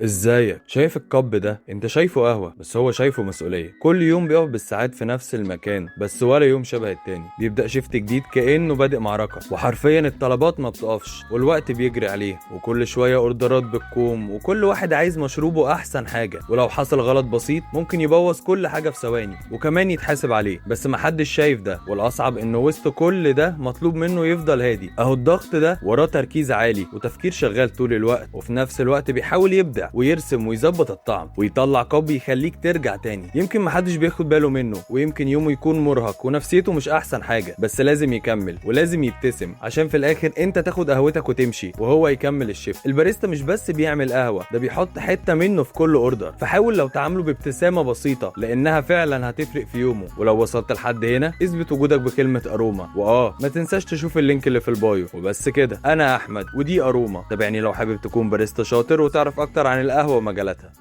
ازيك؟ شايف ال cup ده؟ انت شايفه قهوة، بس هو شايفه مسؤولية. كل يوم بيقف بالساعات في نفس المكان، بس ولا يوم شبه التاني. بيبدأ shift جديد كأنه بادئ معركة، وحرفيا الطلبات ما بتقفش والوقت بيجري عليه، وكل شوية اوردرات بالكوم، وكل واحد عايز مشروبه احسن حاجة، ولو حصل غلط بسيط ممكن يبوظ كل حاجة في ثواني وكمان يتحاسب عليه، بس محدش شايف ده. والاصعب انه وسط كل ده مطلوب منه يفضل هادي. اهو الضغط ده وراه تركيز عالي وتفكير شغال طول الوقت، وفي نفس الوقت بيحاول يبدع ويرسم ويظبط الطعم ويطلع cup يخليك ترجع تاني. يمكن محدش بياخد باله منه، ويمكن يومه يكون مرهق ونفسيته مش احسن حاجة، بس لازم يكمل ولازم يبتسم عشان في الاخر انت تاخد قهوتك وتمشي وهو يكمل ال shift. الباريستا مش بس بيعمل قهوة، ده بيحط حتة منه في كل order، فحاول لو تعامله بابتسامة بسيطة لانها فعلا هتفرق في يومه. ولو وصلت لحد هنا اثبت وجودك بكلمة اروما، واه ما تنساش تشوف ال link اللي في ال bio. وبس كده، انا احمد ودي اروما. تابعني لو حابب تكون باريستا شاطر وتعرف اكتر عن القهوة ومجالاتها.